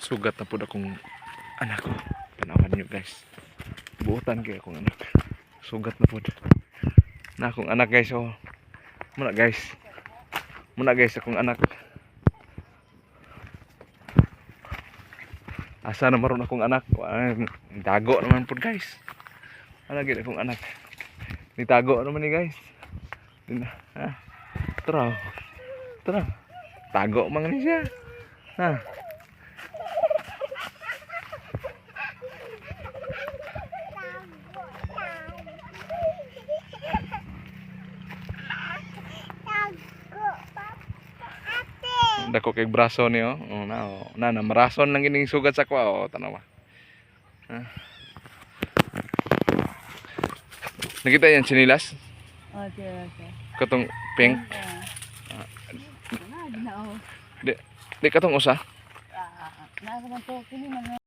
Sugat na pud akong anak ko. Tanawan niyo, guys. Buotan kay akong anak. Sugat na pud. Na akong anak, guys, oh. Muna, guys. Muna, guys, akong anak. Asa na maron akong anak? Tago naman pud, guys. Ano gid akong anak? Nitago naman ni, guys. Di na. Ha? Tara. Tara. Tago man ni siya. Ha? Dako kay braso niyo. Oh, na, oh. Na, na marason lang gining sugat sa kwa, oh, tanawa. Ha? Nakita yan sinilas? Okay. Katong pink. Ah. Na, ginoo. Di, di katong usa. Ah, na man to kini man.